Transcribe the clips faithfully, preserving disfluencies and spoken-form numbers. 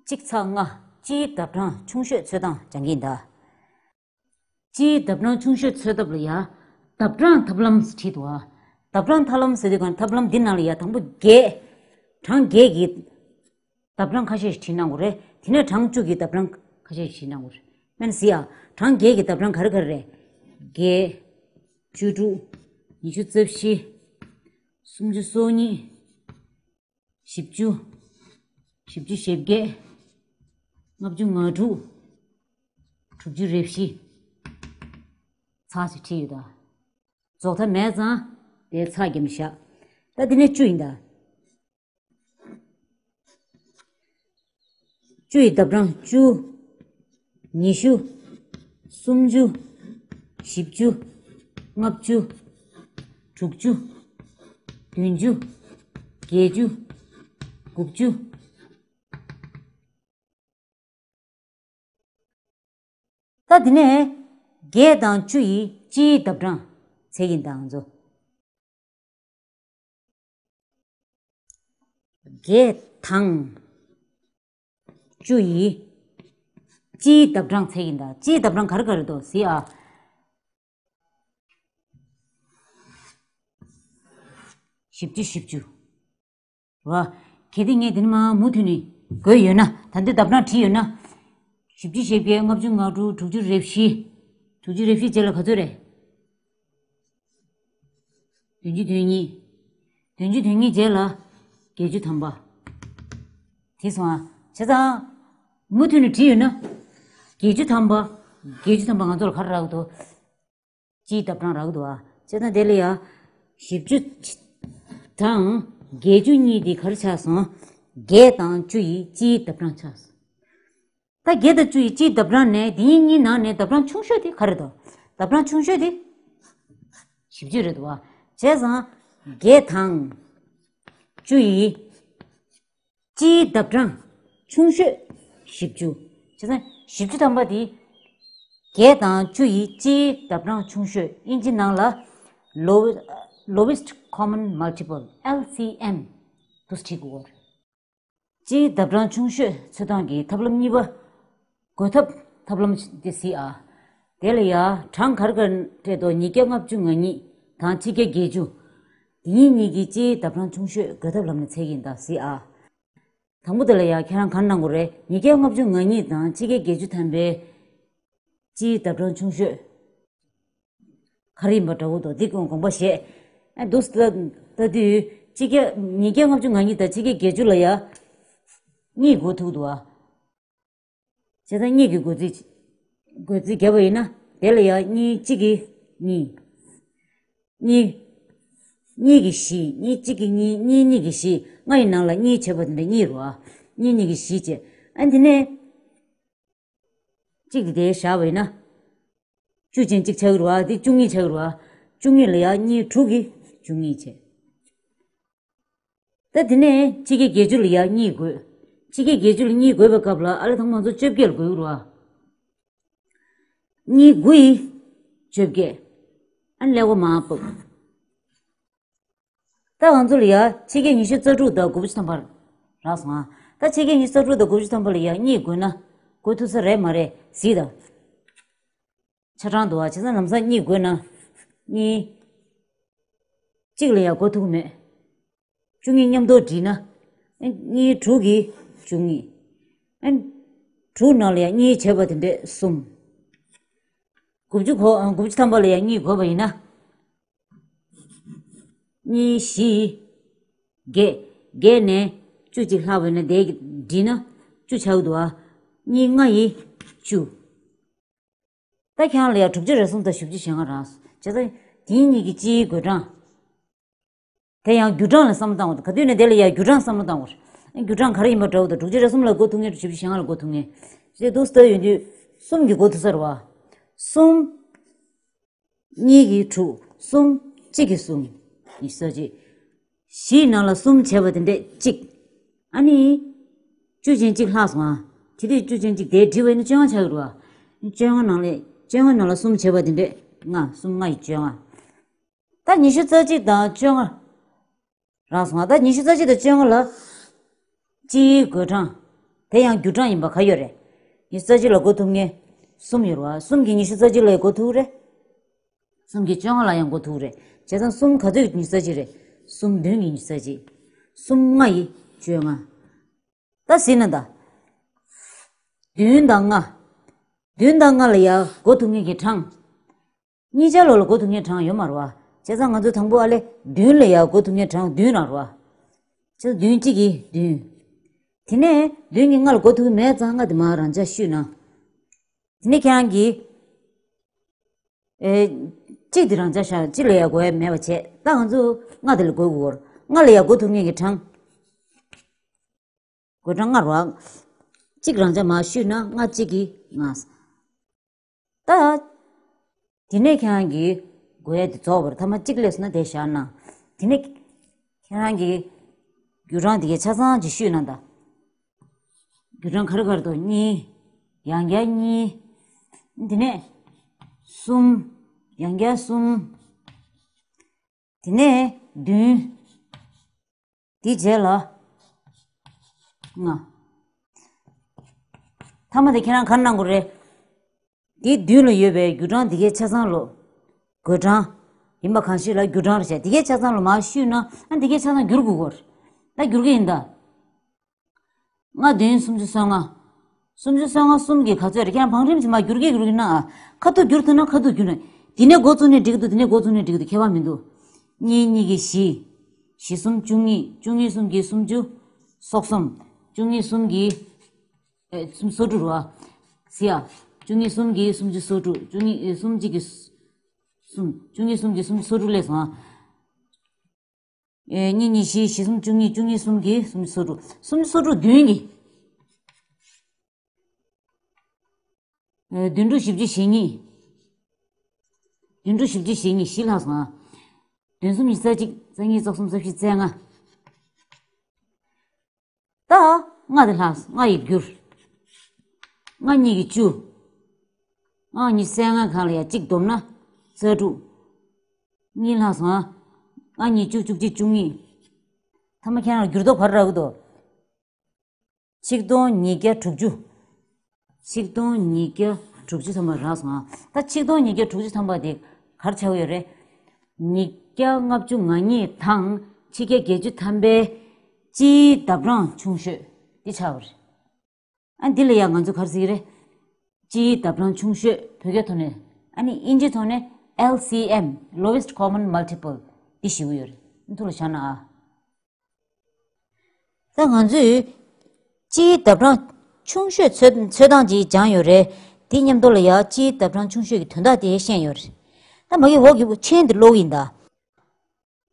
གཅིག་ཚེག་ལྔ། སྤྱིའི་ལྡབ་གྲངས་ཆུང་ཤོས་འཚོལ་སྟངས་སྦྱང་གི་ཡིན་ད། སྤྱིའི་ལྡབ་གྲངས་ཆུང་ཤོས་འཚོལ་ཐབས་ལ་ཡ། ལྡབ་གྲངས་ཐབས་ལམ་བྲིས་འདུག་ཨ། ལྡབ་གྲངས་ཐབས་ལམ་ཟེར་དུས་གང་ཐབས་ལམ་འདི་ནང་ལ་ཡ་དང་པོ་བརྒྱད། གྲངས་བརྒྱད་ཀྱི་ལྡབ་གྲངས་ཁ་ཤས་ཤིག་བྲིས་གནང་དགོས་རེད། དེ་ནས་གྲངས་བཅུ་གི་ལྡབ་གྲངས་ཁ་ཤས་ཤིག་བྲིས་གནང་དགོས་རེད། སྨན་ཟི་ཨ། གྲངས་བརྒྱད་ཀྱི་ལྡབ་གྲངས་ག་རེ་ག་རེ་རེད། བརྒྱད། བཅུ་དྲུག་ཉི་ཤུ་རྩ་བཞི། སུམ་ཅུ་སོ་གཉིས། བཞི་བཅུ། བཞི་བཅུ་ཞེ་བརྒྱད། ལྔ་བཅུ་ང་དྲུག་དྲུག་ཅུ་རེ་བཞི། ཚེག་ཅིག་བྲིས་ཡོད་ད། རྫོགས་མཐའ་མེད་ཙང་དེའི་ཚེག་བརྒྱབ་ནས་བཞག་ད་འདི་ནས་བཅུ་ཡིན་ད། བཅུ་ཡི་ལྡབ་གྲངས་བཅུ། ཉི་ཤུ། སུམ་ཅུ། བཞི་བཅུ། ལྔ་བཅུ། དྲུག་ཅུ། བདུན་ཅུ། བརྒྱད་ཅུ། དགུ་བཅུ། ད་འདི་ནས་བརྒྱད་དང་བཅུ་ཡི་སྤྱིའི་ལྡབ་གྲངས་འཚོལ་གྱི་ཡིན་ད་ང་ཚོ། བརྒྱད་དང་བཅུ་ཡི་སྤྱིའི་ལྡབ་གྲངས་འཚོལ་གྱི་ཡིན་ད། སྤྱིའི་ལྡབ་གྲངས་ག་རེ་ག་རེ་འདུག་ཟེར་ཨ། བཞི་བཅུ་བཞི་བཅུ། རེད་བ། གལ་ཏེ་ངས་འདི་ནས་མར་མུ་མཐུད་ནས་བགོས་ཡོད་ན། ད་འདི་ལྡབ་གྲངས་བྲིས་ཡོད་ན། བཞི་བཅུ་ཞེ་བརྒྱད། ལྔ་བཅུ་ང་དྲུག་དྲུག་ཅུ་རེ་བཞི། དྲུག་ཅུ་རེ་བཞི་རྗེས་ལ་ག་ཚོད་རེད། བདུན་ཅུ་དོན་གཉིས། བདུན་ཅུ་དོན་གཉིས་རྗེས་ལ་བརྒྱད་ཅུ་ཐམ་པ། དེ་སོང་ཨ། བྱས་ཙང་། མུ་མཐུད་ནས་བྲིས་ཡོད་ན། བརྒྱད་ཅུ་ཐམ་པ། བརྒྱད་ཅུ་ཐམ་པ་ང་ཚོ་ལ་ག་རེ་རག་གི་འདུག་སྤྱིའི་ལྡབ་གྲངས་རག་གི་འདུག་ཨ། བྱས་ཙང་དེ་ལ་ཡ། བཞི་བཅུ་དང་བརྒྱད་ཅུ་གཉིས་དེ་ག་རེ་ཆགས་སོང་། བརྒྱད་དང་བཅུ་ཡི་སྤྱིའི་ལྡབ་གྲངས་ཆགས་སོང་། ད་བརྒྱད་དང་བཅུ་ཡི་སྤྱིའི་ལྡབ་གྲངས་ནས་དེ་གཉིས་ནང་ནས་ལྡབ་གྲངས་ཆུང་ཤོས་དེ་ག་རེ་འདུག་ལྡབ་གྲངས་ཆུང་ཤོས་དེ་བཞི་བཅུ་རེད་འདུག་ཨ། བྱས་ཙང་བརྒྱད་དང་བཅུ་ཡི་སྤྱིའི་ལྡབ་གྲངས་ཆུང་ཤོས་བཞི་བཅུ། བྱས་ཙང་བཞི་བཅུ་ཐམ་པ་དེ། བརྒྱད་དང་བཅུ་ཡི་སྤྱིའི་ལྡབ་གྲངས་ཆུང་ཤོས་དབྱིན་ཇི་ནང་ལ། Low- Lowest Common Multiple LCM དུ་བྲིས་དགོས། སྤྱིའི་ལྡབ་གྲངས་ཆུང་ཤོས་འཚོལ་སྟངས་ཀྱི་ཐབས་ལམ་གཉིས་པ། བགོ་ཐབས་ཐབས་ལམ་དེ་གཟིགས་ཨ། དེ་ལ་ཡ་གྲངས་ག་རེ་ག་རེ་འདུག་ཉིས་བརྒྱ་ལྔ་བཅུ་ང་གཉིས་དང་ཕྱེད་བརྒྱད་བརྒྱད་ཅུ། དེ་གཉིས་གཉིས་ཀྱི་སྤྱིའི་ལྡབ་གྲངས་ཆུང་ཤོས་བགོ་ཐབས་ལམ་ནས་འཚོལ་གྱི་ཡིན་ད་གཟིགས་ཨ། དང་པོ་དེ་ལ་ཡ་ཁྱེད་རང་ག་རེ་གནང་དགོས་རེད། ཉིས་བརྒྱ་ལྔ་བཅུ་ང་གཉིས་དང་ཕྱེད་བརྒྱད་བརྒྱད་ཅུ་ཐམ་པའི་སྤྱིའི་ལྡབ་གྲངས་ཆུང་ཤོས་ག་རེ་ཡིན་པ་འདྲ་བོ་འདུག་འདི་དགོངས་པ་བཞེས། ཨ་འདུག་ལྟ་ལྟ་དུས་ཕྱེད་བརྒྱ་ཉིས་བརྒྱ་ལྔ་བཅུ་ང་གཉིས་དང་ཕྱེད་བརྒྱད་བརྒྱད་ཅུ་ལ་ཡ་གཉིས་བགོ་ཐུབ་འདུག་ཨ། བྱས་ཙང་གཉིས་ཀྱི་བགོ་རྩིས། བགོ་རྩིས་བརྒྱབ་པ་ཡིན་ན་དེ་ལ་ཡང་གཉིས་གཅིག་གིས་གཉིས། གཉིས། གཉིས་ཀྱིས་བཞི། གཉིས་གཅིག་གིས་གཉིས། གཉིས་གཉིས་ཀྱིས་བཞི། ལྔ་ཡི་ནང་ལ་གཉིས་བྱས་པ་དེ་འདྲ་གཉིས་རེད་བ། གཉིས་གཉིས་ཀྱིས་བཞི་བྱས། ཨ་འདི་ནས་གཅིག་དེ་དེར་བཞག་པ་ཡིན་ན། བཅུ་ཅན་གཅིག་ཆགས་ཀྱི་རེད་བ། དེ་བཅུ་གཉིས་ཆགས་ཀྱི་རེད་བ། བཅུ་གཉིས་ལ་ཡང་གཉིས་དྲུག་གིས་བཅུ་གཉིས་བྱས། ད་དེ་ནས་ཕྱེད་བརྒྱད་བརྒྱད་ཅུ་ལ་ཡང་གཉིས་བགོས། ཕྱེད་བརྒྱད་བརྒྱད་ཅུ་ལ་གཉིས་བགོས་པའི་སྐབས་ལ་ཨ་ལས་དང་མང་ཚོ་བཅོ་བརྒྱད་ལ་བགོས་ཀྱི་རེད་བ། གཉིས་དགུ་ཡིས་བཅོ་བརྒྱད། ཨ་ཀླད་ཀོར་མར་ཕབ། ད་ང་ཚོ་ལ་ཡ་ཕྱེད་བརྒྱད་ཉི་ཤུ་རྩ་དྲུག་དང་དགུ་བཅུ་ཐམ་པ་རག་སོང་ཨ། ད་ཕྱེད་བརྒྱད་ཉི་ཤུ་རྩ་དྲུག་དང་དགུ་བཅུ་ཐམ་པ་ལ་ཡ་གཉིས་བགོས་ན་བགོ་ཐུབ་ས་རེད་མ་རེད་གཟིགས་དང་། ཆ་ཚང་འདུག་བ། བྱས་ཙང་ལམ་སང་གཉིས་བགོས་ན། གཉིས། གཅིག་ལ་ཡང་བགོ་ཐུབ་ཀྱི་མེད། བཅུ་གཉིས་མཉམ་དུ་བསྒྲིལ་ན། ཨེ་གཉིས་དྲུག་གིས་བཅུ་གཉིས། ཨེ་དྲུག་ནང་ལ་ཡང་གཉིས་བྱས་པ་དེ་འདྲས་གསུམ། དགུ་བཅུ་གོ་ཨ་དགུ་བཅུ་ཐམ་པ་ལ་ཡང་གཉིས་བགོས་པ་ཡིན་ན། གཉིས་བཞི་ཡིས་བརྒྱད། བརྒྱད་ནས་བཅུ་གཅིག་ལྷག་པ་ཡིན་ན་དེ་བསྒྲིལ་ན་བཅུ་ཆགས་ཀྱི་འདུག་བ། གཉིས་ལྔ་ཡིས་བཅུ། ད་ཁྱེད་རང་ལ་ཡང་དྲུག་ཅུ་རེ་གསུམ་དང་བཞི་བཅུ་ཞེ་ལྔ་རག་སོང་། བྱས་ཙང་དེ་གཉིས་ཀྱི་སྤྱིའི་བགོད་གྲངས། དེ་ཡང་བརྒྱུད་གྲངས་ལ་བསམ་བློ་བཏང་དགོས། ག་དུས་ནས་དེ་ལ་ཡང་བརྒྱུད་གྲངས་བསམ་བློ་བཏང་དགོས། བརྒྱུད་གྲངས་ག་རེ་ཡིན་པ་འདྲ་བོ་དང་། དྲུག་ཅུ་རེ་གསུམ་ལ་བགོ་ཐུབ་མཁན་དང་བཞི་བཅུ་ཞེ་ལྔ་ལ་བགོ་ཐུབ་མཁན། ཞེས་འདུག་སེ་ཡོང་དུས་གསུམ་གྱིས་བགོ་ཐུབ་ས་རེད་བ། གསུམ། གཉིས་ཀྱིས་དྲུག་གསུམ། གཅིག་གིས་གསུམ། ཉི་ཤུ་རྩ་གཅིག་བཞིའི་ནང་ལ་གསུམ་བྱས་པ་དེ་འདྲས་གཅིག་ཨ་ནི། བཅུ་ཅན་གཅིག་ལྷག་སོང་ཨ། དེ་དུས་བཅུ་ཅན་གཅིག་དེ་བསྒྲིལ་བ་ཡིན་ན་བཅོ་ལྔ་ཆགས་ཀྱི་རེད་བ། བཅོ་ལྔ་ནང་ལས་བཅོ་ལྔ་ནང་ལ་གསུམ་བྱས་པ་དེ་འདྲས་ལྔ། གསུམ་ལྔ་ཡིས་བཅོ་ལྔ། ད་ཉི་ཤུ་རྩ་གཅིག་དང་བཅོ་ལྔ་རག་སོང་ཨ། ད་ཉི་ཤུ་རྩ་གཅིག་དང་བཅོ་ལྔ་ལ་སྤྱིའི་བགོད་གྲངས། དེ་ཡང་འགྱུར་གྲངས་ཡིན་པ་ག་ཡོད་རེད། ཉི་ཤུ་རྩ་གཅིག་ལ་བགོ་ཐུབ་མཁན་གསུམ་ཡོད་རེད་བ། གསུམ་གྱིས་ཉི་ཤུ་རྩ་གཅིག་ལ་ཡང་བགོ་ཐུབ་རེད། གསུམ་གྱིས་བཅོ་ལྔ་ལ་ཡང་བགོ་ཐུབ་རེད། བྱས་ཙང་གསུམ་ག་ཚོད་ཉི་ཤུ་རྩ་གཅིག་རེད། གསུམ་བདུན་གྱིས་ཉི་ཤུ་རྩ་གཅིག་གསུམ་ལྔ་ཡིས་བཅོ་ལྔ། ད་གཟིགས་ན་ད། བདུན་དང་ལྔ། བདུན་དང་ལྔ་ལ་ཡང་བགོ་ཐུབ་མཁན་གྱི་གྲངས། གཉིས་ཆ་ལོ་ལ་བགོ་ཐུབ་མཁན་གྲངས་ཡོད་མ་རེད་བ། བྱས་ཙང་ང་ཚོ་དང་པོ་ཨ་ལེ་བདུན་ལ་ཡང་བགོ་ཐུབ་མཁན་གྲངས་བདུན་རང་རེད་བ། བྱས་ཙང་བདུན་གཅིག་གིས་བདུན། དེ་ནས་བདུན་གྱིས་ལྔ་ལ་བགོ་ཐུབ་ཀྱི་མེད་ཙང་ལྔ་དེ་མར་རང་འཇགས་བཤུས་ན། དེ་ནས་ཁྱེད་རང་གིས། ཨེ། གཅིག་དེ་རང་འཇགས་བཞག་གཅིག་ལ་ཡང་བགོ་ཡ་མེད་པ་བྱས། ད་ང་ཚོ་ལྔ་དེ་ལ་བགོ་དགོས། ལྔ་ལ་ཡང་བགོ་ཐུབ་མཁན་གྱི་གྲངས། བགོད་གྲངས་ལྔ་རེད་བ། གཅིག་རང་འཇགས་མར་བཤུས་ན་ལྔ་གཅིག་གིས་ལྔ། ད། དེ་ནས་ཁྱེད་རང་གིས་བགོ་ཡ་དེ་རྫོགས་པ་རེད། ཐ་མ་གཅིག་སླེབས་སོང་ན་དེ་བཞག་ན། དེ་ནས་ཁྱེད་རང་གིས་འགྱུར་གྲངས་དེ་གའི་ཆ་ཚང་ཅིག་བཤུས་ན་ད། འགྱུར་གྲངས་ག་རེ་ག་རེ་འདུག་གཉིས། ཡང་བསྐྱར་གཉིས། དེ་ནས་གསུམ། ཡང་བསྐྱར་གསུམ། དེ་ནས་བདུན། དེའི་རྗེས་ལ་ལྔ། མཐའ་མ་དེ་ཁྱེད་རང་ག་རེ་གནང་དགོས་རེད། དེའི་མདུན་ལ་ཡོད་པའི་འགྱུར་གྲངས་དེ་གའི་ཆ་ཚང་ལོ། བགོད་གྲངས། ཡིན་པ་གང་ཞིག་ལ་འགྱུར་གྲངས་རེད་བྱས། དེ་གའི་ཆ་ཚང་ལ་མར་བཤུས་ན་ཨ་དེ་གའི་ཆ་ཚང་བསྒྱུར་དགོས་ཀྱི་རེད། ད་བསྒྱུར་གྱི་ཡིན་ད། ལྔ་བདུན་སུམ་ཅུ་སོ་ལྔ། སུམ་ཅུ་སོ་ལྔ་གསུམ་གྱིས་ག་ཚོད་རེད། ཁྱེད་རང་བང་རིམ་བྱས་མར་བསྒྱུར་གྱི་བསྒྱུར་གྱི་ན་ཨ། ཁ་ཐུག་བསྒྱུར་ཐུབ་ན་ཁ་ཐུག་བསྒྱུར་ན། འདི་ནས་འགོ་བཙུགས་ནས་འགྲིག་འདུག་འདི་ནས་འགོ་བཙུགས་ནས་འགྲིག་འདུག་ཁྱད་པར་མི་འདུག་གཉིས་གཉིས་ཀྱིས་བཞི། བཞི་གསུམ་བཅུ་གཉིས། བཅུ་གཉིས་གསུམ་གྱིས་སུམ་ཅུ་སོ་གསུམ། བཅུ་གཉིས་གསུམ་གྱིས། ཨེ། སུམ་སོ་དྲུག་རེད་བ། གཟིགས་ཨ། བཅུ་གཉིས་གསུམ་གྱིས་སུམ་ཅུ་སོ་དྲུག་བཅུ་གཉིས། ཨེ། གསུམ་གཅིག་གིས་གསུམ། བཅུ་གཉིས་གསུམ་གྱིས་སུམ་ཅུ་སོ་དྲུག་སླེབས་སོང་ཨ། ཨེ། གཉིས་གཉིས་བཞི། བཞི་གསུམ་བཅུ་གཉིས། བཅུ་གཉིས་གསུམ་གྱིས་སུམ་ཅུ་སོ་དྲུག་སུམ་ཅུ་སོ་དྲུག་བདུན་གྱིས། ཨེ། བདུན་དྲུག་བཞི་བཅུ་ཞེ་གཉིས། བདུན་དྲུག་བཞི་བཅུ་ཞེ་གཉིས། བཞི་ལྷག་སོང་ཨ། བདུན་གསུམ་ཉི་ཤུ་རྩ་གཅིག་རྩ་གཉིས་རྩ་གསུམ་རྩ་བཞི་རྩ་ལྔ། ད་ལྔ་དེ་ལྷག་སོང་། ལྔ་ཡིས་བསྒྱུར། ལྔ་གཉིས་ཀྱིས་བཅུ། ལྔ་གཉིས་རྩ་ལྔ་སྒང་ལ་ཡ་གཅིག་བསྡོམས་ན་རྩ་དྲུག་གཉིས་ལྷག་སོང་ཨ། ལྔ་གཉིས་བཅུ། བཅུ་གཅིག་བཅུ་གཉིས། ཐ་མ་ཁྱེད་རང་ལ་འགྱུར་ལྡོག་ག་རེ་རག་གི་འདུག་ཆིག་སྟོང་ཉིས་བརྒྱ་དྲུག་ཅུ། ཆིག་སྟོང་ཉིས་བརྒྱ་དྲུག་ཅུ་ཐམ་པ་རག་སོང་ཨ། ད་ཆིག་སྟོང་ཉིས་བརྒྱ་དྲུག་ཅུ་ཐམ་པ་དེ་ག་རེ་ཆགས་ཀྱི་ཡོད་རེད། ཉིས་བརྒྱ་ལྔ་བཅུ་ང་གཉིས་དང་ཆིག་བརྒྱ་བརྒྱད་ཅུ་ཐམ་པའི་སྤྱིའི་ལྡབ་གྲངས་ཆུང་ཤོས་དེ་ཆགས་པ་རེད། ཨ། འདི་ལ་ཡང་ང་ཚོས་ག་རེ་ཟེར་གྱི་རེད། སྤྱིའི་ལྡབ་གྲངས་ཆུང་ཤོས་བོད་སྐད་ཐོག་ནས་ཨ་ནི་དབྱིན་ཇིའི་ཐོག་ནས་ཨེལ་སི་ཨེམ། Lowest Common Multiple འདི་ཞུ་གི་ཡོད་རེད། ཐུགས་ལ་བཞག་ན་ཨ། ད་ང་ཚོས་སྤྱིའི་ལྡབ་གྲངས་ཆུང་ཤོས་འཚོལ་འཚོལ་སྟངས་ཅིག་སྦྱངས་ཡོད་རེད། དེ་མཉམ་དུ་ལ་ཡང་སྤྱིའི་ལྡབ་གྲངས་ཆུང་ཤོས་ཀྱི་དོན་དག་དེ་ཤེས་ཡོད་རེད། ད་མ་གི་འོག་གི་མཆན་དེ་ཀློག་གི་ཡིན་ད།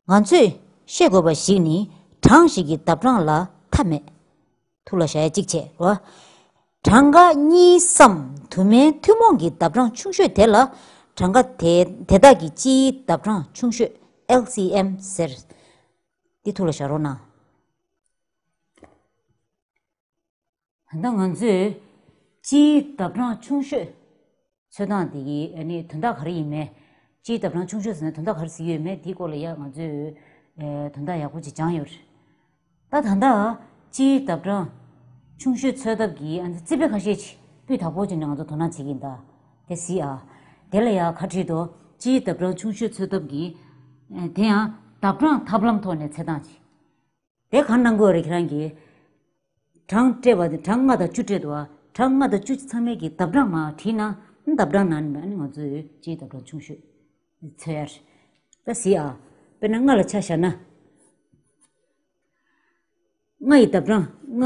ང་ཚོས་ཤེས་དགོས་པ་ཞིག་ནི་གྲངས་ཤིག་གི་ལྡབ་གྲངས་ལ་མཐའ་མེད། ཐུགས་ལ་བཞག་ཡ་གཅིག་བྱས་རོ། གྲངས་ཀ་གཉིས་སམ་དུ་མའི་ཐུན་མོང་གི་ལྡབ་གྲངས་ཆུང་ཤོས་དེ་ལ་གྲངས་ཀ་དེ་དེ་དག་གི་སྤྱིའི་ལྡབ་གྲངས་ཆུང་ཤོས་ཨེལ་སི་ཨེམ་ཟེར། འདི་ཐུགས་ལ་བཞག་རོགས་གནང་། ད་ང་ཚོས་སྤྱིའི་ལྡབ་གྲངས་ཆུང་ཤོས་འཚོལ་སྟངས་དེ་གི་ཨ་ནི་དོན་དག་ག་རེ་ཡིན་མིན། སྤྱིའི་ལྡབ་གྲངས་ཆུང་ཤོས་ཟེར་ན་དོན་དག་ག་རེ་ཟེར་གྱི་ཡོད་མེད་དེའི་སྐོར་ལ་ཡང་ང་ཚོས་ཨེ་དོན་དག་ཡག་པོ་ཅིག་སྦྱངས་ཡོད་རེད། ད་ད་ལྟ་སྤྱིའི་ལྡབ་གྲངས་ཆུང་ཤོས་འཚོལ་ཐབས་ཀྱི་ཨ་ནི་རྩིས་དཔེ་ཁ་ཤས་ཅིག་སྤུས་དག་པོ་བྱས་ནས་ང་ཚོ་དོ་སྣང་བྱེད་ཀྱི་ཡིན་ད། དེ་གཟིགས་ཨ། དེ་ལ་ཡང་ཁ་བྲིས་དོ། སྤྱིའི་ལྡབ་གྲངས་ཆུང་ཤོས་འཚོལ་ཐབས་ཀྱི་ཨེ་དེ་ཡང་ལྡབ་གྲངས་ཐབས་ལམ་ཐོག་ནས་འཚོལ་སྟངས་ཅིག་དེ་གང་གནང་དགོས་རེད་ཁྱེད་རང་གིས། གྲངས་སྤྲད་པ་དེ་གྲངས་ལྔ་དང་བཅུ་སྤྲད་འདུག་ཨ། གྲངས་ལྔ་དང་བཅུ་ཚང་མའི་གི་ལྡབ་གྲངས་མར་བྲིས་ན་ལྡབ་གྲངས་ནང་ནས་ང་ཚོས་སྤྱིའི་ལྡབ་གྲངས་ཆུང་ཤོས་འཚོལ་ཡ་རེད། ད་གཟིགས་ཨ། དཔེར་ན་ལྔ་ལ་ཆ་བཞག་ན། ལྔ་ཡི་ལྡབ་གྲངས་ལྔ།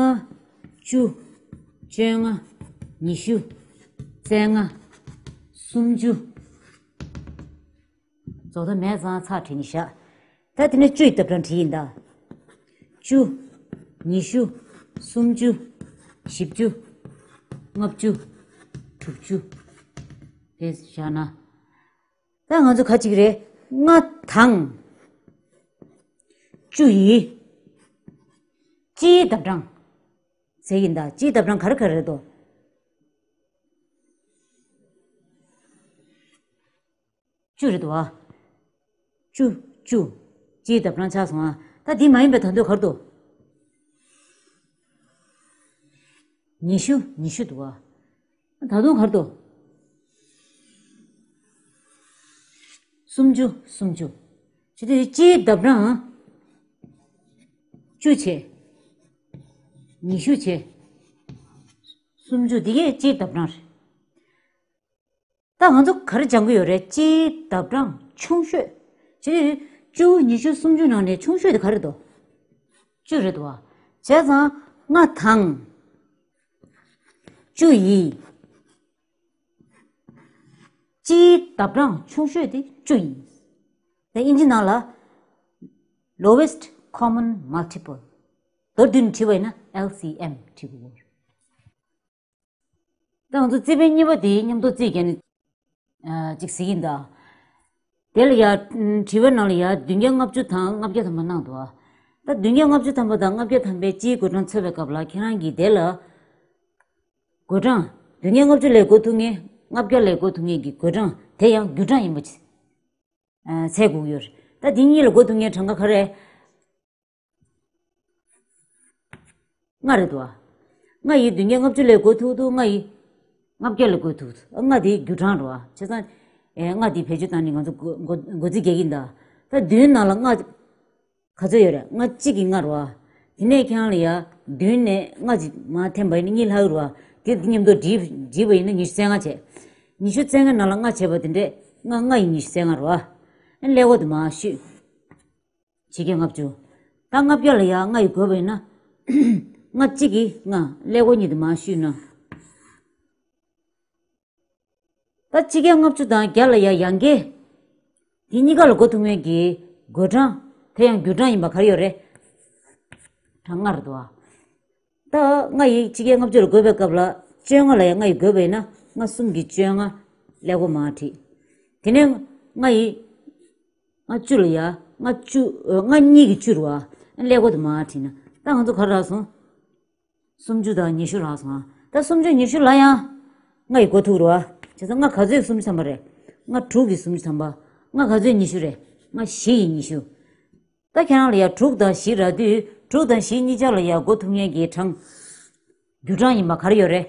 བཅུ། བཅོ་ལྔ། ཉི་ཤུ། རྩ་ལྔ། སུམ་ཅུ། རྫོགས་མཐའ་མེད་ཙང་ཚེག་བྲིས་ནས་བཞག་ད་དེ་ནས་བཅུ་ཡི་ལྡབ་གྲངས་བྲིས་ཡིན་ད། བཅུ། ཉི་ཤུ། སུམ་ཅུ། བཞི་བཅུ། ལྔ་བཅུ། དྲུག་ཅུ། དེ་བཞག་ན། ད་ང་ཚོ་ག་ཅིག་རེད། ལྔ་དང་བཅུ་ཡི་སྤྱིའི་ལྡབ་གྲངས་ཟེར་ཡིན་ད། སྤྱིའི་ལྡབ་གྲངས་ག་རེ་ག་རེ་རེད་དོ། བཅུ་རེད་དོ། བཅུ། བཅུ། སྤྱིའི་ལྡབ་གྲངས་ཆགས་སོང་ཨ། ད་འདི་མ་ཡིན་པའི་ད་འདོད་ག་རེ་འདུག་ཉི་ཤུ། ཉི་ཤུ་འདུག་བ། ད་དུང་ག་རེ་འདུག་སུམ་ཅུ། སུམ་ཅུ། བྱས་ཏེ་སྤྱིའི་ལྡབ་གྲངས་བཅུ་བྱས། ཉི་ཤུ་བྱས། སུམ་ཅུ། འདི་གའི་སྤྱིའི་ལྡབ་གྲངས་རེད། ད་ང་ཚོ་ག་རེ་སྦྱང་གི་ཡོད་རེད། སྤྱིའི་ལྡབ་གྲངས་ཆུང་ཤོས། བྱས་ཏེ་བཅུ། ཉི་ཤུ། སུམ་ཅུ་ནང་ནས་ཆུང་ཤོས་དེ་ག་རེ་འདུག་བཅུ་རེད་འདུག་བ། བྱས་ཙང་ལྔ་དང་བཅུ་ཡི་སྤྱིའི་ལྡབ་གྲངས་ཆུང་ཤོས་དེ་བཅུ་ཡིན། དེ་དབྱིན་ཇི་ནང་ལ་lowest common multiple། མདོར་བསྡུས་ནས་བྲིས་པ་ཡིན་ན་ཨེལ་སི་ཨེམ་བྲིས་དགོས། ད་ང་ཚོ་རྩིས་དཔེ་གཉིས་པ་དེ་མཉམ་དུ་རྩིས་རྒྱག་ནས་ཨ་ཅིག་གཟིགས་ཡིན་ད། དེ་ལ་ཡ། ཨམ། དྲི་བའི་ནང་ལ་ཡ་བདུན་བརྒྱ་ལྔ་བཅུ་དང་ལྔ་བརྒྱ་ཐམ་པ་གནང་འདུག་ཨ། ད་བདུན་བརྒྱ་ལྔ་བཅུ་ཐམ་པ་དང་ལྔ་བརྒྱ་ཐམ་པའི་སྤྱིའི་བགོད་གྲངས་འཚོལ་བའི་སྐབས་ལ་ཁྱེད་རང་གིས་དེ་ལ་བགོད་གྲངས་བདུན་བརྒྱ་ལྔ་བཅུ་ལས་བགོ་ཐུབ་མཁན། ལྔ་བརྒྱ་ལས་བགོ་ཐུབ་མཁན་གྱི་བགོད་གྲངས་དེ་ཡང་རྒྱུ་གྲངས་ཡིན་པ་ཅིག་ཨ། འཚོལ་དགོས་ཀྱི་ཡོད་རེད། ད་འདི་གཉིས་ལ་བགོ་ཐུབ་མཁན་གྲངས་ཀ་ག་རེ། ལྔ་རེད་འདུག་ཨ། ལྔ་ཡིས་བདུན་བརྒྱ་ལྔ་བཅུ་ལས་བགོ་ཐུབ་འདུག་ལྔ་ཡིས་ལྔ་བརྒྱ་ལས་བགོ་ཐུབ་འདུག་ལྔ་དེ་རྒྱུ་གྲངས་རེད་བ། བྱས་ཙང་། ཨེ། ལྔ་དེ་བེད་སྤྱོད་བཏང་ནས་ང་ཚོ་བགོ་བགོ་བགོ་རྩིས་རྒྱག་གི་ཡིན་ད། ད་བདུན་ནང་ལ་ལྔ་ག་ཚོད་ཡོད་རེད། ལྔ་གཅིག་གིས་ལྔ་རེད་བ། དེ་ནས་ཁྱེད་རང་ལ་ཡ་བདུན་ནས་ལྔ་ཅིག་མར་འཐེན་པ་ཡིན་ན་གཉིས་ལྷག་རེད་བ། དེ་མཉམ་དུ་བསྒྲིལ་བསྒྲིལ་བ་ཡིན་ན་ཉི་ཤུ་རྩ་ལྔ་བྱས། ཉི་ཤུ་རྩ་ལྔ་ནང་ལ་ལྔ་བྱས་པ་དེ་འདྲས་ལྔ། ལྔ་ཡིས་ཉི་ཤུ་རྩ་ལྔ་རེད་བ། ཨ་ནི་ཀླད་ཀོར་དེ་མར་བཤུས། ཕྱེད་བརྒྱ་ལྔ་བཅུ། ད་ལྔ་བརྒྱ་ལ་ཡ་ལྔ་ཡིས་བགོས་པ་ཡིན་ན། ལྔ་གཅིག་གིས་ལྔ། ཀླད་ཀོར་གཉིས་དེ་མར་བཤུས་ན། ད་ཕྱེད་བརྒྱ་ལྔ་བཅུ་དང་བརྒྱ་ལ་ཡ་ཡང་བརྒྱད། དེ་གཉིས་ཀ་ལ་བགོ་ཐུབ་མཁན་གྱི་བགོད་གྲངས། དེ་ཡང་རྒྱུ་གྲངས་ཡིན་པ་ག་རེ་ཡོད་རེད། གྲངས་ལྔ་རེད་འདུག་བ། ད་ལྔ་ཡིས་ཕྱེད་བརྒྱ་ལྔ་བཅུ་ལ་བགོས་པའི་སྐབས་ལ་བཅོ་ལྔ་ལ་ཡ་ལྔ་ཡིས་བགོས་པ་ཡིན་ན་ལྔ་གསུམ་གྱིས་བཅོ་ལྔ། ཀླད་ཀོར་མར་བྲིས། དེ་ནས་ལྔ་ཡིས། ལྔ་བཅུ་ལ་ཡ་ལྔ་བཅུ། ཨ། ལྔ་གཉིས་ཀྱིས་བཅུ་རེད་བ། ཀླད་ཀོར་དེ་མར་བྲིས་ན། ད་ང་ཚོ་ག་རེ་རག་སོང་། སུམ་ཅུ་དང་ཉི་ཤུ་རག་སོང་ཨ། ད་སུམ་ཅུ་ཉི་ཤུ་ལ་ཡང་ལྔ་ཡིས་བགོ་ཐུབ་རེད་བ། བྱས་ཙང་ལྔ་ག་ཚོད་སུམ་ཅུ་ཐམ་པ་རེད། ལྔ་དྲུག་གིས་སུམ་ཅུ་ཐམ་པ། ལྔ་ག་ཚོད་ཉི་ཤུ་རེད། ལྔ་བཞི་ཡིས་ཉི་ཤུ། ད་ཁྱེད་རང་ལ་ཡ་དྲུག་དང་བཞི་རག་དུས་དྲུག་དང་བཞི་གཉིས་ཆ་ལ་ཡ་བགོ་ཐུབ་མཁན་གྱི་གྲངས། རྒྱུ་གྲངས་ཡིན་པ་ག་རེ་ཡོད་རེད།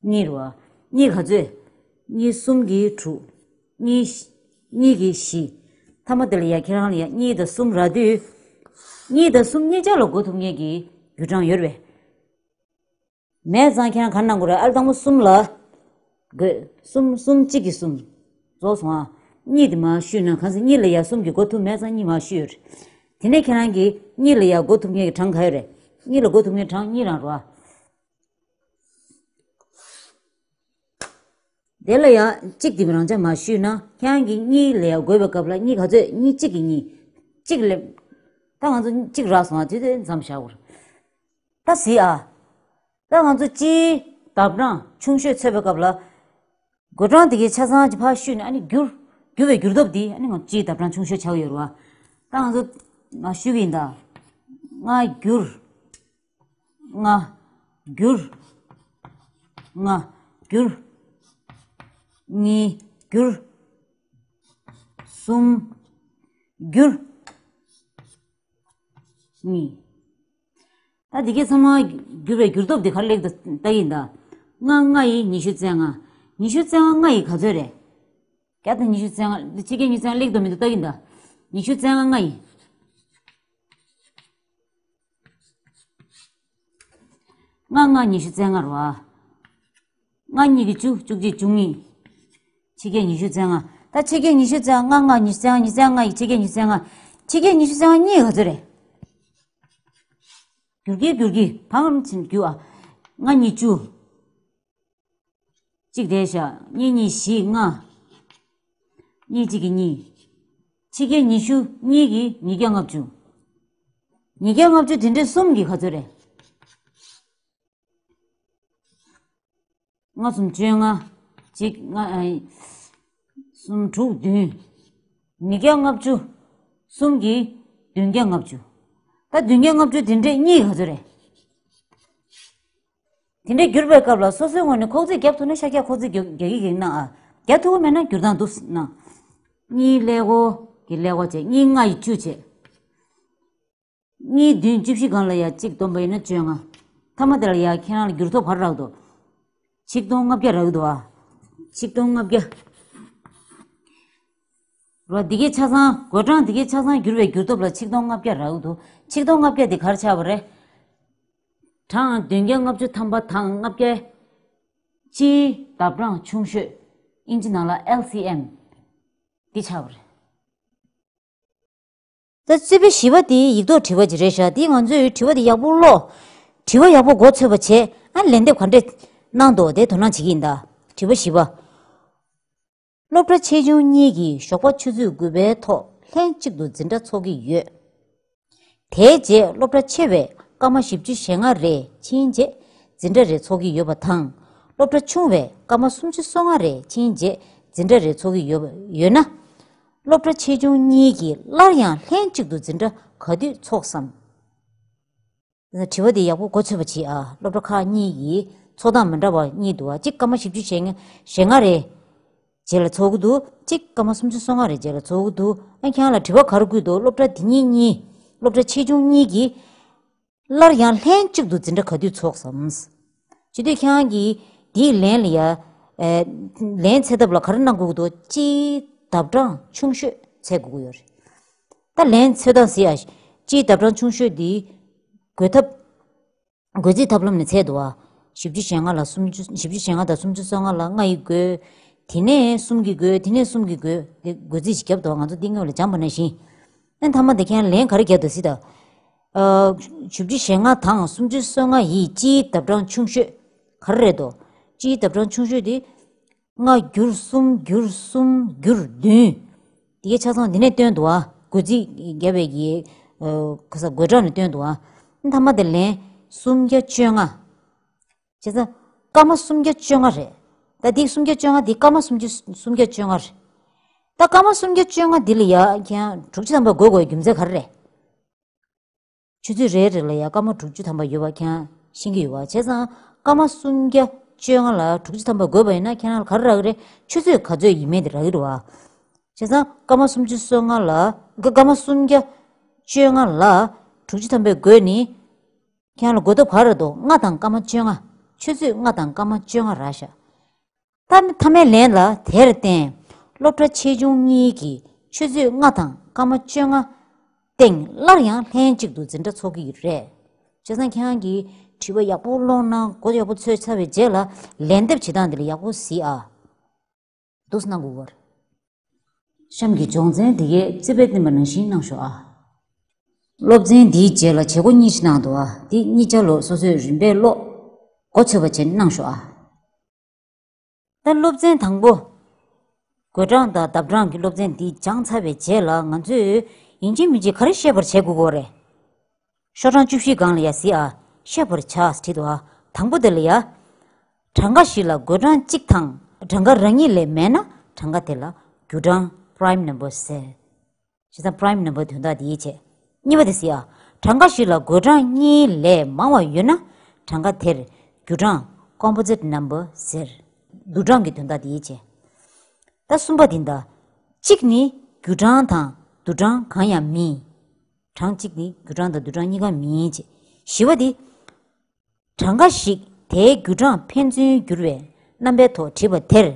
གཉིས་རེད་བ། གཉིས་ག་ཚོད། གཉིས་གསུམ་གྱིས་དྲུག་གཉིས། གཉིས་ཀྱིས་བཞི། མཐའ་མ་དེ་ལ་ཡ་ཁྱེད་རང་ལ་ཡ་གཉིས་དང་གསུམ་རག་དུས། གཉིས་དང་གསུམ་གཉིས་ཆ་ལ་བགོ་ཐུབ་མཁན་གྱི་རྒྱུ་གྲངས་ཡོད་རེད་པས། མེད་ཙང་ཁྱེད་རང་ག་རེ་གནང་དགོས་རེད། ཨ་ལ་དང་པོ་གསུམ་ལ་བགོས། གསུམ། གསུམ་གཅིག་གིས་གསུམ། རྫོགས་སོང་ཨ། གཉིས་དེ་མར་བཤུས་ན། གང་ཟེར་གཉིས་ལ་ཡ་གསུམ་གྱིས་བགོ་ཐུབ་མེད་ཙང་གཉིས་མར་བཤུས་ཡོད་རེད། དེ་ནས་ཁྱེད་རང་གིས་གཉིས་ལ་ཡ་བགོ་ཐུབ་མཁན་གྱི་གྲངས་ག་ཡོད་རེད། གཉིས་ལ་བགོ་ཐུབ་མཁན་གྲངས་གཉིས་རང་རེད་བ། དེ་ལ་ཡང་གཅིག་དེ་རང་འཇགས་མར་བཤུས་ན། ཁྱེད་རང་གིས་གཉིས་ལ་ཡང་བགོས་པའི་སྐབས་ལ་གཉིས་ག་ཚོད། གཉིས་གཅིག་གིས་གཉིས། གཅིག་ལས། ད་ང་ཚོ་གཅིག་རག་སོང་ཨ། དེ་དེ་མཚམས་བཞག་དགོས། ད་གཟིགས་ཨ། ད་ང་ཚོ་སྤྱིའི་ལྡབ་གྲངས་ཆུང་ཤོས་འཚོལ་བའི་སྐབས་ལ། བགོད་གྲངས་དེ་གའི་ཆ་ཚང་གཅིག་ཕར་བཤུས་ནས། ཨ་ནི་བསྒྱུར། བསྒྱུར་བའི་བསྒྱུར་སྟོབས་དེ་ཨ་ནི་ང་ཚོ་སྤྱིའི་ལྡབ་གྲངས་ཆུང་ཤོས་ཆགས་ཀྱི་ཡོད་རེད་བ། ད་ང་ཚོ་མར་བཤུས་ཀྱི་ཡིན་ད། ལྔ་བསྒྱུར། ལྔ་བསྒྱུར། ལྔ་བསྒྱུར། གཉིས་བསྒྱུར། གསུམ་བསྒྱུར། གཉིས། ད་འདི་གའི་ཚང་མ་བསྒྱུར་བའི་བསྒྱུར་སྟོབས་འདི་ག་རེ་ལེགས་འདུག་ལྟ་གི་ཡིན་ད། ལྔ་ལྔ་ཡིས་ཉི་ཤུ་རྩ་ལྔ། ཉི་ཤུ་རྩ་ལྔ་ལྔ་ཡིས་ག་ཚོད་རེད། བརྒྱ་དང་ཉི་ཤུ་རྩ་ལྔ། འདི་ཕྱི་རྒྱལ་ཉི་ཤུ་རྩ་ལྔ་ལེགས་འདུག་མི་འདུག་ལྟ་གི་ཡིན་ད། ཉི་ཤུ་རྩ་ལྔ་ལྔ་ཡིས། ལྔ་ལྔ་ཉི་ཤུ་རྩ་ལྔ་རེད་བ། ལྔ་གཉིས་ཀྱིས་བཅུ། བཅུ་གཅིག་བཅུ་གཉིས། ཕྱི་རྒྱལ་ཉི་ཤུ་རྩ་ལྔ། ད་ཕྱི་རྒྱལ་ཉི་ཤུ་རྩ་ལྔ། ལྔ་ལྔ་ཉི་ཤུ་རྩ་ལྔ། ཉི་ཤུ་རྩ་ལྔ་ཡིས་ཕྱི་རྒྱལ་ཉི་ཤུ་རྩ་ལྔ། ཕྱི་རྒྱལ་ཉི་ཤུ་རྩ་ལྔ་གཉིས་ག་ཚོད་རེད། བསྒྱུར་གྱི་བསྒྱུར་གྱི་ཕར་ཕྱིན་བསྒྱུར་ཨ། ལྔ་གཉིས་བཅུ། གཅིག་བསྡད་བཞག་གཉིས་གཉིས་བཞི། ལྔ། གཉིས་གཅིག་གིས་གཉིས། ཕྱི་རྒྱལ་ཉི་ཤུ་གཉིས་ཀྱིས་ཉིས་བརྒྱ་ལྔ་བཅུ། ཉིས་བརྒྱ་ལྔ་བཅུ་དེ་འདྲས་གསུམ་གྱིས་ག་ཚོད་རེད། ལྔ་གསུམ་བཅོ་ལྔ། གཅིག་ལྔ། ཨ། གསུམ་དྲུག་བདུན། ཉིས་བརྒྱ་ལྔ་བཅུ། གསུམ་གྱིས་བདུན་བརྒྱ་ལྔ་བཅུ། ད་བདུན་བརྒྱ་ལྔ་བཅུ་དེ་འདྲས་གཉིས་ག་ཚོད་རེད། དེ་འདྲས་བསྒྱུར་བའི་སྐབས་ལ་སོ་སོའི་ངོས་ནས་ཁོག་རྩིས་རྒྱབ་ཐུབ་ན་ཤར་རྒྱག་ཁོག་རྩིས་རྒྱག་རྒྱག་གི་ཡིན་ན་ཨ། རྒྱག་ཐུབ་ཀྱི་མེད་ན་བསྒྱུར་སྟངས་འདུག་ན། གཉིས་ཀླད་ཀོར་གྱི་ཀླད་ཀོར་བྱས། གཉིས་ལྔ་ཡིས་བཅུ་བྱས། གཉིས་བདུན་བཅུ་བཞི་སྒང་ལ་ཡ་གཅིག་བསྡོམས་པ་ཡིན་ན་བཅོ་ལྔ། ད་ ཚང་མ་དེ་ལ་ཡ་ཁྱེད་རང་ལ་འགྱུར་ཐོབ་ག་རེ་རག་འདུག་ཆིག་སྟོང་ལྔ་བརྒྱ་རག་འདུག་ཨ། ཆིག་སྟོང་ལྔ་བརྒྱ། རོ་འདི་གའི་ཆ་ཚང་བགོད་གྲངས་འདི་གའི་ཆ་ཚང་བསྒྱུར་བའི་འགྱུར་ཐོབ་ལ་ཆིག་སྟོང་ལྔ་བརྒྱ་རག་འདུག་ཆིག་སྟོང་ལྔ་བརྒྱ་འདི་ག་རེ་ཆགས་པ་རེད། གྲངས་བདུན་བརྒྱ་ལྔ་བཅུ་ཐམ་པ་དང་ལྔ་བརྒྱ། སྤྱིའི་ལྡབ་གྲངས་ཆུང་ཤོས། ཨིན་ཇི་ནང་ལ་ཨེལ་སི་ཨེམ། འདི་ཆགས་པ་རེད། ད་རྩིས་དཔེ་བཞི་པ་དེ་ཡིག་ཐོག་དྲི་བ་ཅིག་རེད་ཤག་འདི་ང་ཚོས་དྲི་བ་དེ་ཡག་པོ་ཀློག་དྲི་བ་ཡག་པོ་མགོ་ཚོད་པ་བྱས། ཨ་ལན་འདེབས་ག་འདྲས་གནང་འདུག་དེ་དོ་སྣང་བྱེད་ཀྱི་ཡིན་ད། དྲི་བ་བཞི་པ། སློབ་གྲྭ་ཆེ་ཆུང་གཉིས་ཀྱིས་ཞོགས་པ་ཆུ་ཚོད་དགུ་པའི་ཐོག་ལྷན་གཅིག་ཏུ་འཛིན་གྲྭ་ཚོགས་ཀྱི་ཡོད། དེའི་རྗེས་སློབ་གྲྭ་ཆེ་བས་སྐར་མ་བཞི་བཅུ་ཞེ་ལྔ་རེ་ཕྱིན་རྗེས་འཛིན་གྲྭ་རེ་ཚོགས་ཀྱི་ཡོད་པ་དང་། སློབ་གྲྭ་ཆུང་བས་སྐར་མ་སུམ་ཅུ་སོ་ལྔ་རེ་ཕྱིན་རྗེས་འཛིན་གྲྭ་རེ་ཚོགས་ཀྱི་ཡོད་པ་ཡོད་ན། སློབ་གྲྭ་ཆེ་ཆུང་གཉིས་ཀྱིས་སླར་ཡང་ལྷན་གཅིག་ཏུ་འཛིན་གྲྭ་ག་དུས་ཚོགས་སམ། དྲི་བ་འདི་ཡག་པོ་མགོ་ཚོད་པ་བྱེད་ཨ། སློབ་གྲྭ་ཁག་གཉིས་ཀྱི་ཚོགས་སྟངས་མི་འདྲ་བ་གཉིས་འདུག་ཨ། གཅིག་སྐར་མ་བཞི་བཅུ་ཞེ་ལྔ་ཞེ་ལྔ་རེ་རྗེས་ལ་ཚོགས་ཀྱི་འདུག་གཅིག་སྐར་མ་སུམ་ཅུ་སོ་ལྔ་རེ་རྗེས་ལ་ཚོགས་ཀྱི་འདུག་ཨ་ཁྱེད་རང་ལ་དྲི་བ་ག་རེ་བསྐུར་འདུག་སློབ་གྲྭ་འདི་གཉིས་གཉིས། སློབ་གྲྭ་ཆེ་ཆུང་གཉིས་ཀྱིས་སླར་ཡང་ལྷན་གཅིག་ཏུ་འཛིན་གྲྭ་ག་དུས་ཚོགས་སམ། བྱེད་དུས་ཁྱེད་རང་གིས་འདིའི་ལན་ལ་ཡ། ཨེ། ལན་འཚོལ་ཐབས་ལ་ག་རེ་གནང་དགོས་ཀྱི་འདུག་སྤྱིའི་ལྡབ་གྲངས་ཆུང་ཤོས་འཚོལ་དགོས་ཀྱི་ཡོད་རེད། ད་ལན་འཚོལ་སྟངས་ཟེར་ཡ། སྤྱིའི་ལྡབ་གྲངས་ཆུང་ཤོས་འདི་བགོད་ཐབས། བགོད་རྩིས་ཐབས་ལམ་ནས་འཚོལ་འདུག་བ། བཞི་བཅུ་ཞེ་ལྔ་ལ་སུམ་ཅུ། བཞི་བཅུ་ཞེ་ལྔ་དང་སུམ་ཅུ་སོ་ལྔ་ལ་ལྔ་ཡིས་བགོས། དེ་ནས་གསུམ་གྱིས་བགོས། དེ་ནས་གསུམ་གྱིས་བགོས། དེ་བགོད་རྩིས་ཤིག་བརྒྱབ་འདུག་ང་ཚོ་འདི་སྔོན་ལ་སྦྱངས་པ་ནང་བཞིན། ཨ་མཐའ་མ་དེ་ཁྱེད་རང་ལན་ག་རེ་བརྒྱབ་འདུག་ཟེར་ད། ཨ། བཞི་བཅུ་ཞེ་ལྔ་དང་སུམ་ཅུ་སོ་ལྔ་ཡི་སྤྱིའི་ལྡབ་གྲངས་ཆུང་ཤོས་ག་རེ་རེད་དོ། སྤྱིའི་ལྡབ་གྲངས་ཆུང་ཤོས་དེ་ལྔ་བསྒྱུར་གསུམ་བསྒྱུར་གསུམ་བསྒྱུར་བདུན། དེ་གའི་ཆ་ཚང་འདི་ནས་བཏོན་འདུག་ཨ། བགོད་རྩིས་བརྒྱབ་པའི་གི། ཨ། ག་ས་བགོད་གྲངས་ནས་བཏོན་འདུག་ཨ། མཐའ་མ་དེ་ལན་སུམ་བརྒྱ་བཅོ་ལྔ། བྱས་ཙང་སྐར་མ་སུམ་བརྒྱ་བཅོ་ལྔ་རེད། ད་འདི་སུམ་བརྒྱ་བཅོ་ལྔ་འདི་སྐར་མ་སུམ་བརྒྱ་སུམ་བརྒྱ་བཅོ་ལྔ་རེད། ད་སྐར་མ་སུམ་བརྒྱ་བཅོ་ལྔ་འདི་ལ་ཡ་ཁྱེད་རང་དྲུག་ཅུ་ཐམ་པ་བགོད་དགོས་རྒྱུ་མཚན་ག་རེ་རེད། ཆུ་ཚོད་རེ་རེ་ལ་ཡ་སྐར་མ་དྲུག་ཅུ་ཐམ་པ་ཡོད་པ་ཁྱེད་རང་ཤེས་ཀྱི་ཡོད་པ། བྱས་ཙང་སྐར་མ་སུམ་བརྒྱ་བཅོ་ལྔ་ལ་དྲུག་ཅུ་ཐམ་པ་བགོས་པ་ཡིན་ན་ཁྱེད་རང་ལ་ག་རེ་རག་གི་རེད། ཆུ་ཚོད་ག་ཚོད་ཡིན་མིན་དེ་རག་གི་རེད་བ། བྱས་ཙང་སྐར་མ་སུམ་ཅུ་སོ་ལྔ་ལ། སྐར་མ་སུམ་བརྒྱ་བཅོ་ལྔ་ལ་དྲུག་ཅུ་ཐམ་པས་བགོས་ནི། ཁྱེད་རང་ལ་བགོད་ཐབས་ག་རེ་འདུག་ལྔ་དང་སྐར་མ་བཅོ་ལྔ། ཆུ་ཚོད་ལྔ་དང་སྐར་མ་བཅོ་ལྔ་རག་ཤག་ད་མཐའ་མའི་ལན་ལ་དེར་བརྟེན། སློབ་གྲྭ་ཆེ་ཆུང་གཉིས་ཀྱིས་ཆུ་ཚོད་ལྔ་དང་སྐར་མ་བཅོ་ལྔ་སྟེང་སླར་ཡང་ལྷན་གཅིག་ཏུ་འཛིན་གྲྭ་ཚོགས་ཀྱི་རེད། བྱས་ཙང་ཁྱེད་རང་གིས་དྲི་བ་ཡག་པོ་ཀློག་ན། མགོ་ཡག་པོ་ཚོས་ཚར་བའི་རྗེས་ལ་ལན་འདེབས་བྱེད་སྟངས་འདི་ལ་ཡག་པོ་གཟིགས་ཨ། འདུག་སེ་གནང་དགོས་པར། གཤམ་གྱི་སྦྱོང་ཚན་འདི་གའི་རྩིས་དཔེ་བསྟན་པ་ནང་བཞིན་གནང་ཤོག་ཨ། སློབ་ཚན་འདིའི་རྗེས་ལ་བྱེད་སྒོ་གཉིས་ཤིག་གནང་འདུག་ཨ། འདི་གཉིས་ཆ་ལོ་སོ་སོས་རིམ་པས་ཀློག་མགོ་ཚོས་པ་བྱས་གནང་ཤོག་ཨ། ད་སློབ་ཚན་དང་པོ། བགོད་གྲངས་དང་ལྡབ་གྲངས་ཀྱི་སློབ་ཚན་འདི་སྦྱངས་ཚར་བའི་རྗེས་ལ་ང་ཚོས་ཡིན་གཅིག་མིན་གཅིག་ག་རེ་ཤེས་པར་བྱེད་དགོས་ཀྱི་ཡོད་རེད། ཤོག་གྲངས་བཅུ་བཞི་སྒང་ལ་ཡ་གཟིགས་ཨ། ཤེས་པར་བྱ་བྲིས་འདུག་ཨ། དང་པོ་དེ་ལ་ཡ། གྲངས་ཀ་ཞིག་ལ་བགོད་གྲངས་གཅིག་དང་གྲངས་ཀ་རང་ཉིད་ལས་མེད་ན་གྲངས་ཀ་དེ་ལ་རྒྱུ་གྲངས་prime number ཟེར། བྱས་ཙང་prime number་དོན་དག་དེའི་ཆེད། གཉིས་པ་དེ་གཟིགས་ཨ། གྲངས་ཀ་ཞིག་ལ་བགོད་གྲངས་གཉིས་ལས་མང་བ་ཡོད་ན་གྲངས་ཀ་དེར་རྒྱུ་གྲངས་composite number་ཟེར། བསྡུར་གྲངས་ཀྱི་དོན་དག་དེའི་ཆེད། ད་གསུམ་པ་དེ་འདྲ། གཅིག་ནི་རྒྱུ་གྲངས་དང་བསྡུར་གྲངས་གང་ཡང་མིན། གྲངས་གཅིག་ནི་རྒྱུ་གྲངས་དང་བསྡུར་གྲངས་གཉིས་ཀ་མིན་ཅེས། བཞི་པ་དེ། གྲངས་ཀ་ཞིག་དེའི་རྒྱུ་གྲངས་ཕན་ཚུན་བསྒྱུར་བའི་རྣམ་པའི་ཐོག་བྲིས་པ་དེར།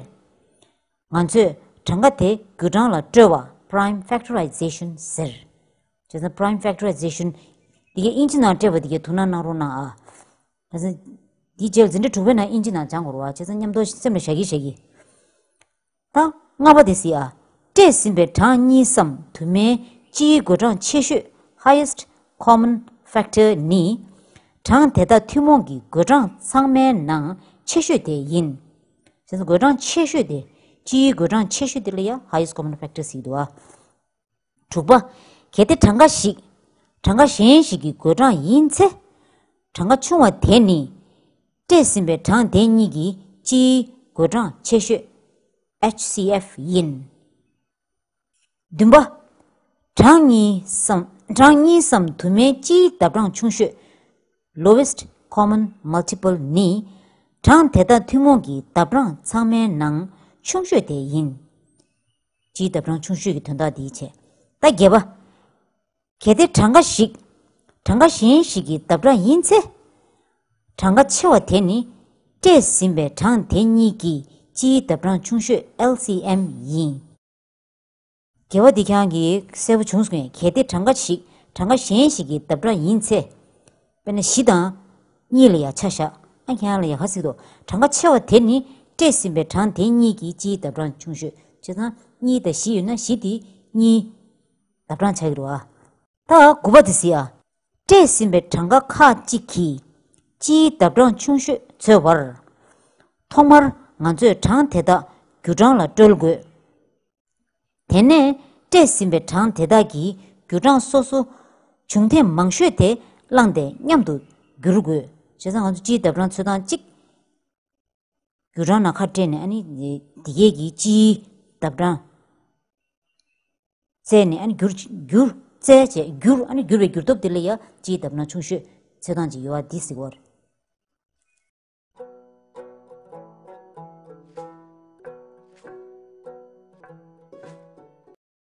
ང་ཚོས་གྲངས་ཀ་དེ་རྒྱུ་གྲངས་ལ་སྤྲོད་པ་prime factorization་ཟེར། བྱས་ཙང་prime factorization་འདི་གའི་དབྱིན་ཇི་ནང་སྤྲད་པ་འདི་གའི་ཐུགས་སྣང་གནང་རོགས་གནང་ཨ། བྱས་ཙང་འདིའི་རྗེས་ལ་འཛིན་གྲྭ་དྲུག་པའི་ནང་དབྱིན་ཇི་ནང་སྦྱང་དགོས་རེད་བ། བྱས་ཙང་མཉམ་དུ་སེམས་ལ་བཞག་གི་བཞག་གི། ད་ལྔ་པ་དེ་གཟིགས་ཨ། སྤྲད་ཟིན་པའི་གྲངས་གཉིས་སམ་དུ་མའི་སྤྱིའི་བགོད་གྲངས་ཆེ་ཤོས་highest common factor་ནི། གྲངས་དེ་དག་ཐུན་མོང་གི་བགོད་གྲངས་ཚང་མའི་ནང་ཆེ་ཤོས་དེ་ཡིན། བྱས་ཙང་བགོད་གྲངས་ཆེ་ཤོས་དེ། སྤྱིའི་བགོད་གྲངས་ཆེ་ཤོས་དེ་ལ་ཡ་highest common factor་ཟེར་གྱི་འདུག་ཨ། དྲུག་པ། གལ་ཏེ་གྲངས་ཀ་ཞིག་གྲངས་ཀ་གཞན་ཞིག་གི་བགོད་གྲངས་ཡིན་ཚེ། གྲངས་ཀ་ཆུང་བ་དེ་ནི། སྤྲད་ཟིན་པའི་གྲངས་དེ་གཉིས་ཀྱི་སྤྱིའི་བགོད་གྲངས་ཆེ་ཤོས་H C F་ཡིན། བདུན་པ། གྲངས་གཉིས་སམ་གྲངས་གཉིས་སམ་དུ་མའི་སྤྱིའི་ལྡབ་གྲངས་ཆུང་ཤོས། Lowest common multiple་ནི། གྲངས་དེ་དག་ཐུན་མོང་གི་ལྡབ་གྲངས་ཚང་མའི་ནང་ཆུང་ཤོས་དེ་ཡིན། སྤྱིའི་ལྡབ་གྲངས་ཆུང་ཤོས་ཀྱི་དོན་དག་དེའི་ཆེད། ད་བརྒྱད་པ། གལ་ཏེ་གྲངས་ཀ་ཞིག་གྲངས་ཀ་གཞན་ཞིག་གི་ལྡབ་གྲངས་ཡིན་ཚེ། གྲངས་ཀ་ཆེ་བ་དེ་ནི་སྤྲད་ཟིན་པའི་གྲངས་དེ་གཉིས་ཀྱི་སྤྱིའི་ལྡབ་གྲངས་ཆུང་ཤོས་ཨེལ་སི་ཨེམ་ཡིན། དགེ་བ་འདི་ཁྱེད་རང་གིས་གསལ་པོ་བྱུང་སོང་ངས། གལ་ཏེ་གྲངས་ཀ་ཞིག་གྲངས་ཀ་གཞན་ཞིག་གི་ལྡབ་གྲངས་ཡིན་ཚེ། དཔེར་ན་བཞི་དང་གཉིས་ལ་ཡ་ཆ་བཞག་ཨ་ཁྱེད་རང་ལ་ཡ་ག་ཚིག་དོ། གྲངས་ཀ་ཆེ་བ་དེ་ནི་སྤྲད་ཟིན་པའི་གྲངས་དེ་གཉིས་ཀྱི་སྤྱིའི་ལྡབ་གྲངས་ཆུང་ཤོས། བྱས་ཙང་གཉིས་དང་བཞི་ཡོད་ན་བཞི་དེ་གཉིས་ལྡབ་གྲངས་ཆགས་ཀྱི་རེད་བ། ད་དགུ་པ་དེ་གཟིགས་ཨ། སྤྲད་ཟིན་པའི་གྲངས་ཀ་ཁག་ཅིག་གི་སྤྱིའི་ལྡབ་གྲངས་ཆུང་ཤོས་འཚོལ་བར། ཐོག་མར་ང་ཚོས་གྲངས་དེ་དག་འགྱུར་གྲངས་ལ་བཀྲོལ་དགོས། དེ་ནས་སྤྲད་ཟིན་པའི་གྲངས་དེ་དག་གི་འགྱུར་གྲངས་སོ་སོ་འབྱུང་ཐེངས་མང་ཤོས་དེ་བླངས་ཏེ་མཉམ་དུ་བསྒྱུར་དགོས། བྱས་ཙང་ང་ཚོ་སྤྱིའི་ལྡབ་གྲངས་འཚོལ་སྟངས་གཅིག་འགྱུར་གྲངས་ནང་ཁ་སྤྲད་ནས་ཨ་ནི་འདི་གས་ཀྱི་སྤྱིའི་ལྡབ་གྲངས་བཙལ་ནས་ཨ་ནི་བསྒྱུར་བསྒྱུར་བཙལ་བྱས་བསྒྱུར་ཨ་ནི་བསྒྱུར་བའི་བསྒྱུར་སྟོབས་དེ་ལ་ཡ་སྤྱིའི་ལྡབ་གྲངས་ཆུང་ཤོས་འཚོལ་སྟངས་ཅིག་ཡོད་པ་འདི་གཟིགས་པར།